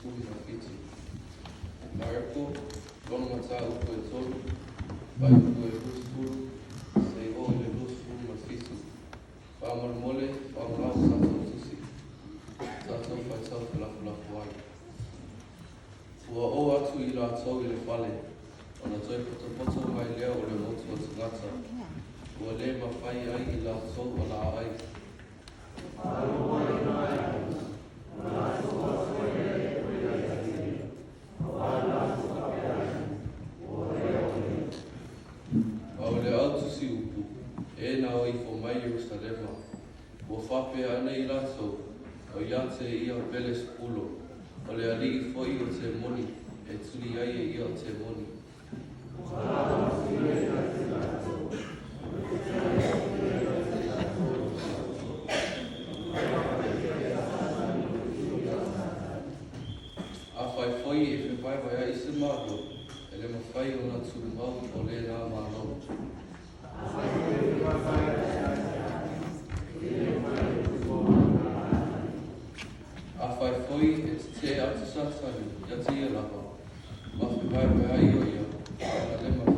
17. Mareko, lona mataupu e 3, fuaiupu e 20 seia oo i le 27. Faamolemole, faaaoga o tatou tusi, tatou faitau felafolafoai. Ua oo atu i latou i le fale, ona toe potopoto mai lea o le motu o tagata, ua le mafai ai i latou ona aai. A o le au tusi upu, e na o ifo mai Ierusalema, ua faapea ane i latou, O ia te ia Pelesepulo, o le alii foi o temoni, e tuli ai e ia o temoni. Afai foi e fevaevaeaʻi se Malo, e le mafai ona tumau o lena Malo. Afai foi e tetee atu Satani ia te ia lava, ma fevaevaeaʻi o ia, ona le mafai